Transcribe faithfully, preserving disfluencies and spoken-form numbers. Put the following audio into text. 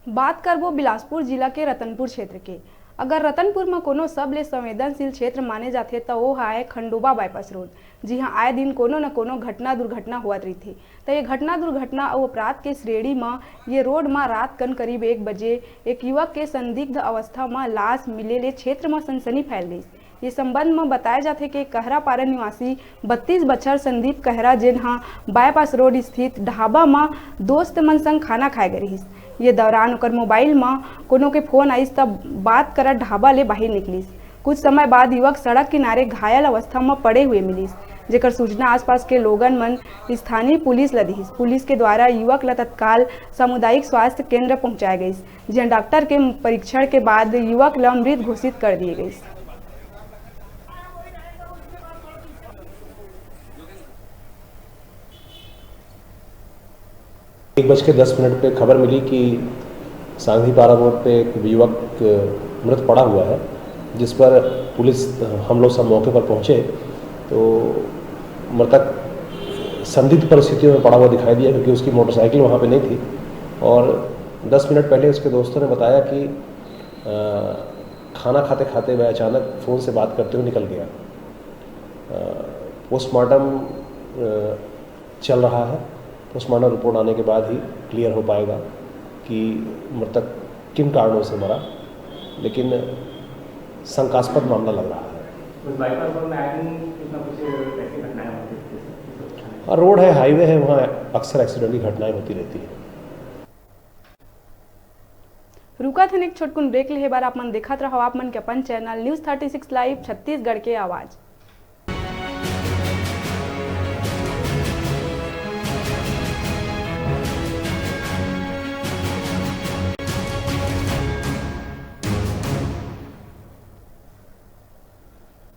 बात करबो बिलासपुर जिला के रतनपुर क्षेत्र के। अगर रतनपुर म कोनो सबले संवेदनशील क्षेत्र माने जाथे, त ओ ह आय खंडोबा बाईपास रोड, जिहां आए दिन कोनो न कोनो घटना दुर्घटना होवत रहिथे। त ये घटना दुर्घटना अउ अपराध के श्रेणी म ये रोड म रात कन करीब एक बजे एक युवक के संदिग्ध अवस्था म लाश मिले ले क्षेत्र म सनसनी फैल गईस। ये संबंध म बताया जाथे कि कहरापारा निवासी बत्तीस बछर संदीप कहरा, जेन ह बाईपास रोड स्थित ढाबा म दोस्त मन संग खाना खाए गे रिहिस। ये दौरान ओकर मोबाइल म कोनो के फोन आइस, त बात करत ढाबा ले बाहिर निकलिस। कुछ समय बाद युवक सड़क किनारे घायल अवस्था म पड़े हुए मिलिस, जेकर सूचना आसपास के लोगन मन स्थानीय पुलिस ल दिहिस। पुलिस के द्वारा युवक ल तत्काल सामुदायिक स्वास्थ्य केंद्र पहुंचाए गइस, जिहां डॉक्टर के परीक्षण के बाद युवक ल मृत घोषित कर दिए गइस। एक बज के दस मिनट पे खबर मिली कि सांगीपारा रोड पे एक युवक, अ, मृत पड़ा हुआ है, जिस पर पुलिस, अ, हम लोग सब मौके पर पहुंचे तो मृतक संदिग्ध परिस्थितियों में पड़ा हुआ दिखाई दिया, क्योंकि उसकी मोटरसाइकिल वहाँ पे नहीं थी। और दस मिनट पहले उसके दोस्तों ने बताया कि, अ, खाना खाते खाते वह अचानक फ़ोन से बात करते हुए निकल गया। अ, पोस्टमार्टम, अ, चल रहा है। पोस्टमार्टम रिपोर्ट आने के बाद ही क्लियर हो पाएगा कि मृतक किन कारणों से मरा, लेकिन शंकास्पद मामला लग रहा है। उस बाईपास रोड में आए दिन कुछ ना कुछ ऐसी घटनाएं होती रहती हैं, सर? और रोड है, हाईवे है, वहाँ अक्सर एक्सीडेंट की घटनाएं होती रहती हैं। रुकत हन एक छोटकुन ब्रेक लेहे बर। आप मन देखत रहव आप मन के अपन channel news thirty six live Chhattisgarh के आवाज़।